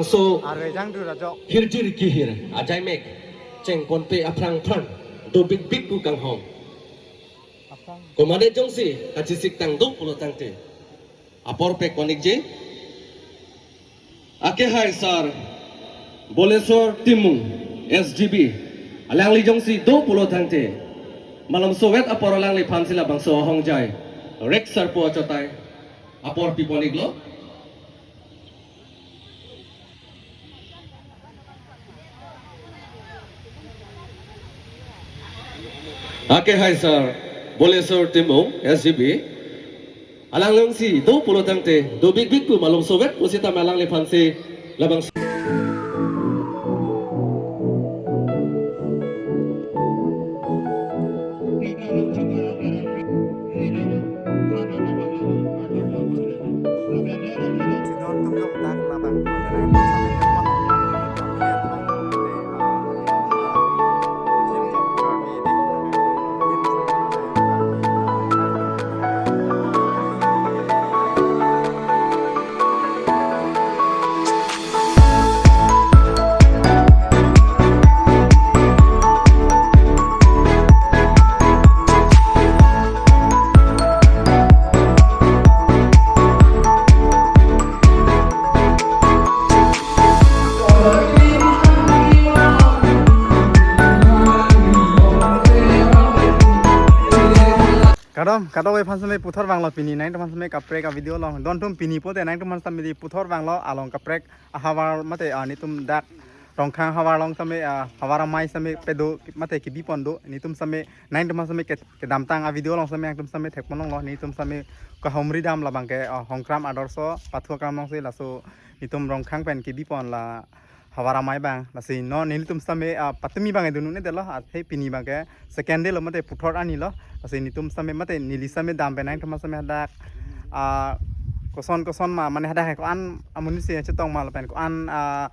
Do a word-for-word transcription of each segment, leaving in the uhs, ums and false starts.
So, arejang du rajok hirjir kihir ajaimek chengponpe aphrang phrang dobik bik pu kanghong. Aphrang. Komatne jongsi kachesik tang do pulo tangte apor pek konik je. Ake hai sir, Boleswar Timung, S G B. Alangli jongsi do pulo tangte malom sovet apor alangliphan si labangso ahongjai rek sir po achotai apor piponik lo. Ake hai sir, Boleswar Timung, S G B. Alangli jongsi do pulo tangte dobik bik pu malom sovet pusitame alangliphan si labang Kadom, kadom aphan seme puthot vanglo pini, nangtum aphan seme kaprek a video along. Don atum pini pote nangtum aphan seme di puthot vanglo along kaprek ahavar mate, ah, netum dak Rongkhang havar along seme, ah, havar amei seme pedo mate kebipon do, netum seme nangtum aphan seme ke, kedamtang a video along seme nangtum seme thekpon longlo, netum seme kahumri dam labang ke, ah, Hongkram Adarso Pathu Aklam alongsi laso netum Rongkhang pen kebipon la havar amei abang, lasi non netum seme, ah, patumi abang dunun-edetlo, athe pini abang ke second day lo mate puthot arni lo, lasi netum seme mate neli seme dam pen nangtum aphan seme hadak, ah, koson koson ma mane hadak ko-an amonit si chetong ma lapen ko-an, ah,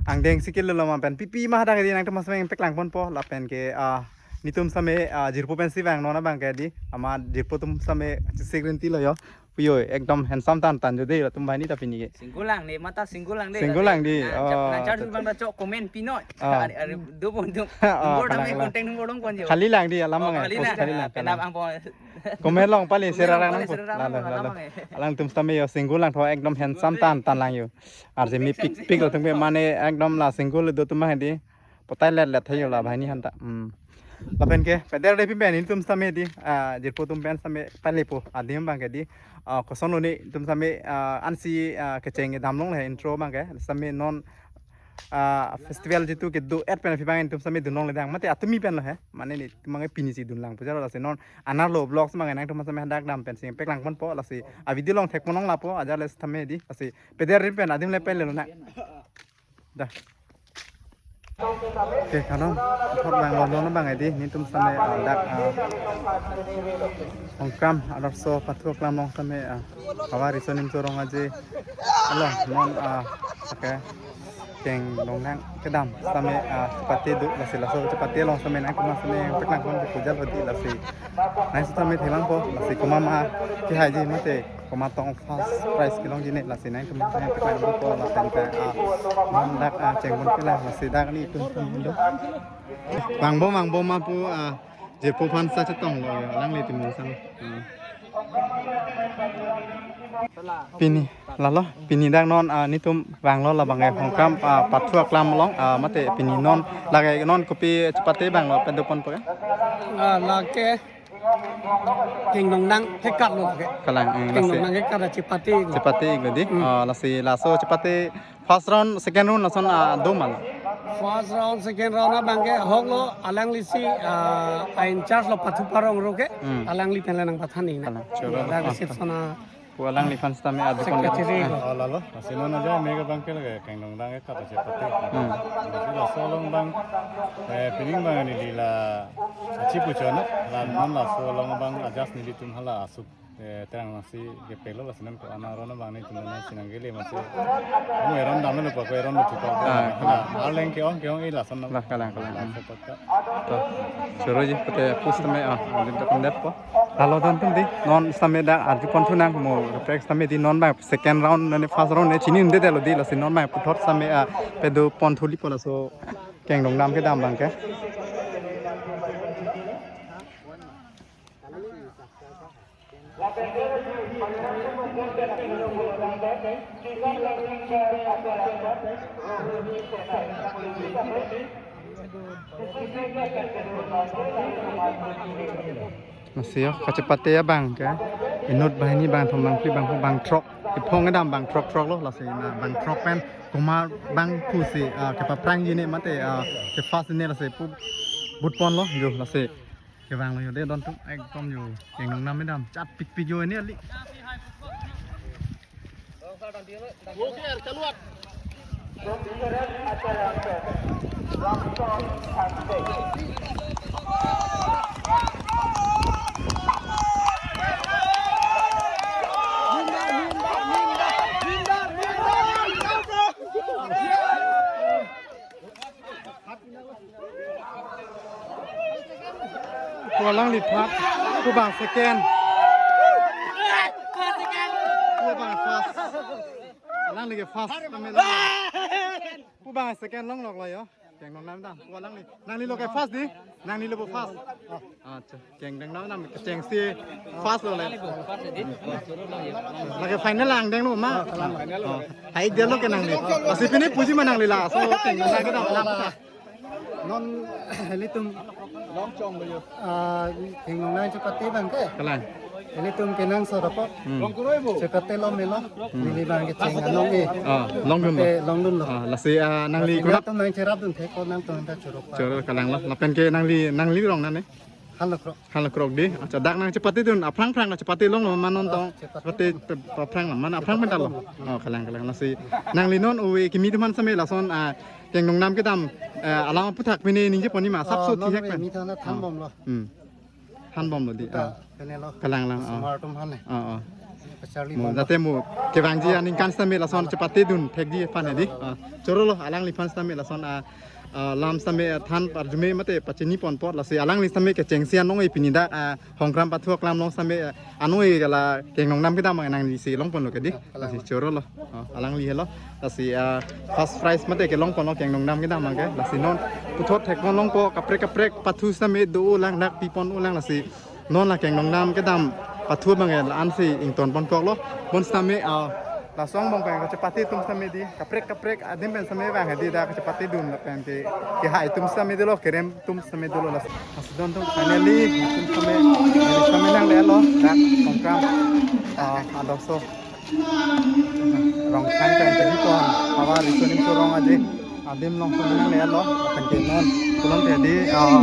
angdeng si kilo ma pen pipi ma hadak di nangtum aphan seme peklang ponpo lapen ke, ah, netum seme, ah, jirpo pensi vang non abang ke di ama jirpo atum seme chesik rinti lo yo. Puyo, ekdom handsome tan tan jo de latum banghini ta pini ke. Single lang ne, mata single lang de. Single lang di. Nah, oh, chap, nah, char tu bang da chok comment pinoi. Oh. Are, are, do pon do. Oh, number kalang, tame kalang. Contact number dong pon jo. Khali lang di alam. Oh, mang khali post lang. Khali lang, penap kalang. Ang pon. Comment along pale comment share along lang pale pon. Share along, lalo, alam lalo. Mang, eh. Alangtum seme yo single lang tho ekdom handsome tan tan lang yo. Arje mepik pik latum ke mane ekdom la single do atum ma di. Potai let let thayo la banghini aphan ta. Hmm. Lapen ke peder de pin pen netum seme di, ah, jirpo atum pen seme palepo adim abang ke di, ah, koson lo netum seme, ah, ansi, ah, kecheng dam longle intro abang ke seme non, ah, festival jitu kedo-et pen aphi abang netum seme dun longle dang mate atumi pen lo he mane netum abang ke pini si dun lang puja lo si non Anerlo Vlogs abang ke nangtum seme hadak dam pensi peklang ponpo lasi a video along thekpon long lapo aja le seme di lasi peder de pin pen adim le pale lo na. Dah. Oke, kano, puthot vanglo non abang edi, netum seme, ah, dak, ah, Hongkram Adarso Pathu Aklam along seme, ah, havar riso nimso rong aje along non, ah, oke, kengdong nang kedam seme, ah, chepate do, lasi laso chepate along seme nangtum aphan seme peklang pon puja lo di lasi. Nangtum seme theklongpo, lasi komat ma kehaiji mate komat tong first prize kelongji ne lasi nangtum aphan seme peklang ponpo lapen ke, ah, non dak, ah, chengbon pila lasi dak netum seme do. Vangbo vangbo ma pu, ah, jirpo aphan sa chetong lo yo, alanglitum seme. Ah. Pini, lalo, pini dak non, ah, netum vanglo labang ke Hongkram, ah, Pathu Aklam along, ah, mate pini non, lake non kopi chepate vanglo pen do ponpo ke? Ah, lake kengdong nang kekat lo lake. Kalang, eh, kengdong lasi nang kekat la chepate lo. Chepate lo di. Hmm. Ah, lasi laso chepate first round, second round lason, ah, do ma lo? First round, second round abang ke ahok lo alangli si, ah, a in charge lo Pathu Parong ro ke. Hmm. Alangli pen le nangpathan-i na. Kalang, choro. Dak, ah, reception a. Pu alangliphan sitame adu pon secretary lo. Oh, lalo. Lasi non aja mega abang ke lake kengdong nang kekat chepate. Hmm. Lasi laso along abang, eh, pining abang neli la achi puchon, la non laso along abang ajas nelitum hala asuk Eh, terang nasi kepelo, lasi non ko-an aron abang netum nangchinang kele masi. Mo eron damlo pa, ko eron lo thupa. Ah, kalang. Arleng ke-ong ke-ong, eh, lason. Lah, kalang, kalang. Lason toka. To, choro ji, pute pusitame, ah, din tak pendet po. Lalo don atum dei, non sitame dak arjupon thunang mo, reflex sitame dei non abang second round, nane first round ne chinidetlo dei, lasi non abang puthot sitame, ah, pado pon thuli po, laso kengdong dam kedam abang ke. Lasi yo, kachepate abang ke, inut banghini bangthom bangphli bangpho bangthrok, iphong kedam bangthrok throk lo, lasi na bangthrok pen komat bangphu si, ah, kepaphrangji ne mate, ah, ke first ne, lasi pu but ponlo jo, lasi kevanglo jo dei don atum, ekdom jo kengdong dam kedam chat pikpik jo ne ali. Ko alangli third, ko abang second. Ko abang first. Alangli ke first, kami alangli. Ko abang second longloklo yo. Kengdong dam kedam. Ko alangli. Nanglilo ke first dei. Nanglilo bo first. Acha. Kengdong dam kedam kechengsi first lo le. Lake final angdenglo ma. Oh. Hai dia lo ke nangli. Lasi pini puji ma nangli la. So kengdong dam kedam. Non ilitum Longchong lo yo. Ah, kengdong dam chepate abang ke. Kalang. Ilitum kenangsot apot. Hmm. Chepate lo melo. Hmm. Neli abang kecheng anong e. Ah, longdunlo. Te longdunlo. Ah, lasi, ah, nangli lasi kuna nangtum nangcherapdun thek ko nangtum ta choro pa. Choro, kalanglo. Lapen ke nangli, nangli rong nane? Halakrok. Halakrok dei. Acha, dak nangchepatedun aphrang aphrang nangchepate longlo ma non tong. Ah, chepate. Chepate pe-, aphrang lo, mana aphrang pen ta lo. Chepate longlo. Oh, kalang, kalang. Lasi nangli non ove kimi atum aphan sitame lason, ah, kengdong dam kedam, eh, alam aphuthak pine ningje pon-i ma, ah, sapso non thihek pen. Ove kimi atum aphan thanbomlo. Hmm. Thanbomlo dei. Puta, ah, penelo. Kalanglang, ah. Osomar atum aphan ne. Ah, ah. Pacharli mo bomlo. Jate mo kevangji aningkan sitame lason chepatedun thekji aphan dei. Ah, chorolo alangliphan sitame lason, ah, ah, lam sitame, ah, than arjume mate pachini pon apot, lasi alangli sitame kechengsi anong e pini dak, ah, Hongkram pathu aklam along sitame, ah, anong e la kengdong dam kedam nanglisi longponlo ke dei. Lasi chorolo. Oh, alangli helo. Lasi, ah, first prize mate kelongponlo kengdong dam kedam abang ke. Lasi non puthot thekpon longpo kaprek kaprek pathu sitame do-olang dak pipon-olang, lasi non la kengdong dam kedam pathu abang ke la-ansi ingtonponkoklo. Bon sitame, ah, laso angbong pen kachepate atum sitame dei, kaprek kaprek adim pen sitame vang dei, dak kachepatedun lapen ke, kehai atum sitame dolo, kerem atum sitame dolo, lasi don atum finally, atum sitame, sitame nanglelo, dak Hongkram, ah, adokso. Rongkhang pen jadi pon, hawa riso nimso rong aje, adim along sitame nanglelo, lapen ke non, pulote dei, ah,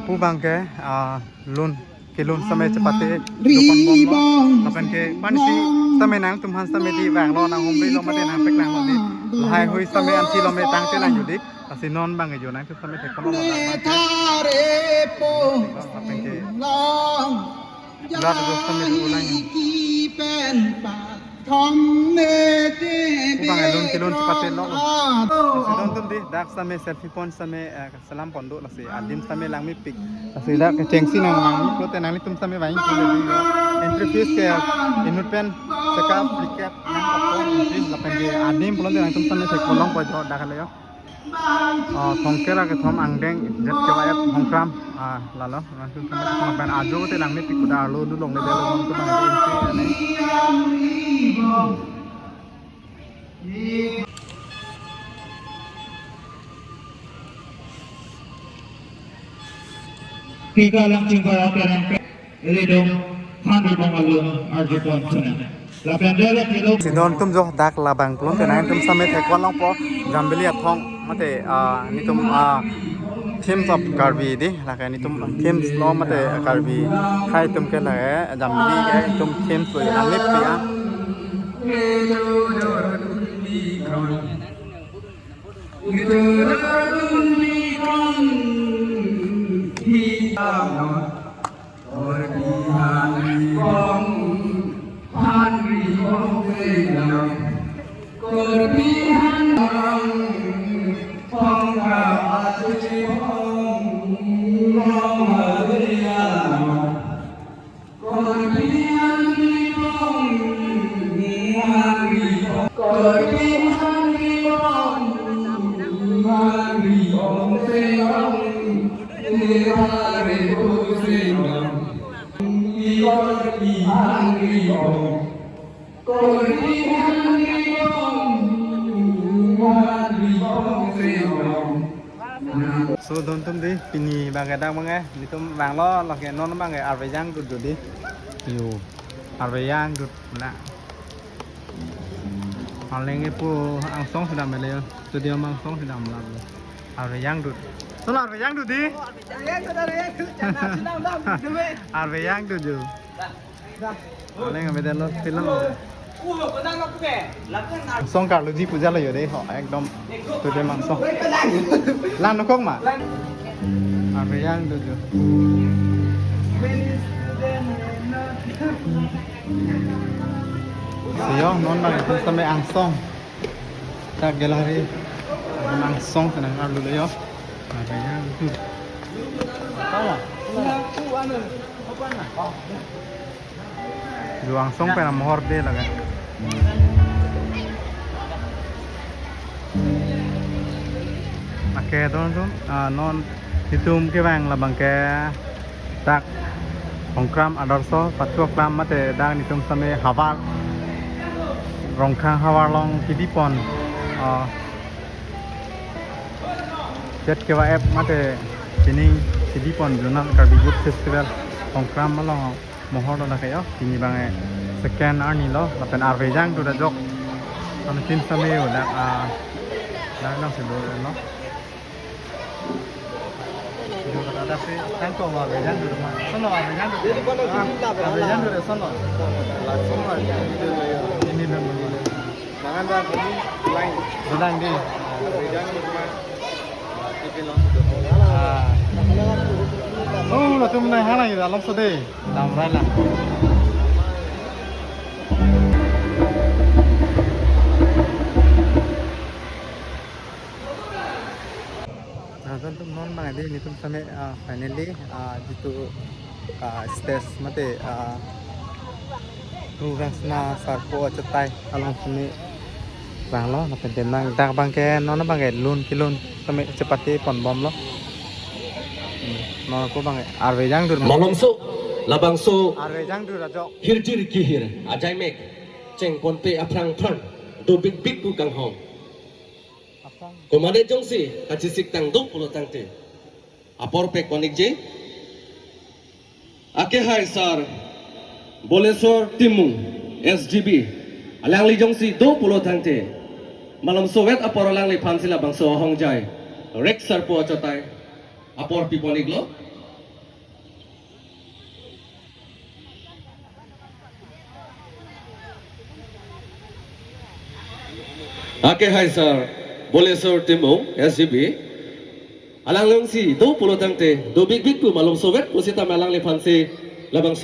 pu abang ke, ah, lun, kelun sitame chepate, doponbomlo, lapen ke, pensi, sitame nangtum aphan sitame dei vanglo, nanghumrilo mate nangpaklanglo dei, lahai hui sitame ansi lo me tangte lang jodi. Lasi non abang ke jo nangtum sitame thekponlo. Lapen ke. Blood dos sitame do-olang. Ko abang ke lun kelun chepatelo. Lasi don atum dei dak sitame selfie point sitame, eh, selam pon do, lasi adim sitame langmepik. Lasi dak kechengsi nang langme pulote nanglitum sitame vang pon dei. Entry fees ke inut pen sekap, phlikep nangkok entry fees, lapen ke adim pulote nangtum sitame thekpon longpo jo dak le yo. Ah, Thongker akethom angdeng Z K Y F Hongkram, ah, lalo, langsung sama sama pen ajo te langmepik, kuda arlo dun longle delo, nangtum abang ke entry ane. Kekalang chingpar akerang ilitum hundred bang along arjupon thunang. Lapen dele kilo. Si don atum jo dak labang pulote nangtum sitame thekpon longpo Jambili athong mate, ah, netum, ah, Themes of Karbi dei, lake netum themes lo mate Karbi akhei atum ke lake Jambili ke netum themes lo nangmepik, ah. Karbi Anglong, Thongkra Achi Phong, Long Area. Karbi Anglong, Anglong, Karbi Anglong, Anglong, Sing Long, Sing Long, Karbi Anglong. So don atum dei, pini abang ke dak abang ke, nelitum vanglo, lake non abang ke arve jangdut dei. Yo, arve jangdut na. Alang ke pu angsong si dam le, studio angsong si dam la. Arve jangdut. Solo arve jangdut dei. Arve jangdut jo. Alang kami dalo film. Angsong karluji puja lo yo dei ho, ekdom studio angsong. Lang nokok ma. Arve jangdut jo. So yo, non abang ke same angsong. Dak gallery angsong si nang-arlu lo yo. Arve jangdut. Tama. Yo angsong pen amohor dei lake. Lake don atum, ah, non nelitum kevang labang ke dak Khongkram Adarsho Pacho Aklam mate dak nelitum same havar, Rongkhang havar along kedipon, ah, jet kewa-ep mate sining kedipon Zonal Karbi Youth Festival Khongkram along amohor lo lake yo. Pini abang ke second arni lo, lapen arve jangdut ajok. Anutin same yo dak, ah, dak nang si dolo. Yo, kata dak si tangkok lo arve jangdut ma. Sono arve jangdut. Arve jangdut sono. Ini dong. Mangan dak ini lain. Sedang di. Ah. Oh, latum nang hana ida alam sode. Dam rai la. Nah, don atum non abang ke dei nelitum same, ah, finally, ah, jitu, ah, stage mate, ah, Rurang Sena Sarpo Achetai along same vanglo, lapen dei nang dak abang ke non abang ke lun kelun same chepate pon bomlo. Hmm, non ako abang ke arve jangdut. Malomso, labangso arve jangdut ajok. Hirjir kihir, ajaimek, chengponpe aphrang phrang, dobik bik pu kanghong. Komandan jongsi kachesik tang do pulo tangte, apor pek konik je. Akehai sir Boleswar Timung, S G B, alangli jongsi do pulo tangte, malomso vet apor alangliphan si labangso ahongjai Rex Sarpo Achetai apor pi ponik lo. Akehai sir Boleswar Timung, S G B, alangli jongsi do pulo tangte, dobik bik pu malomso vet pu sitame alangliphan si labang.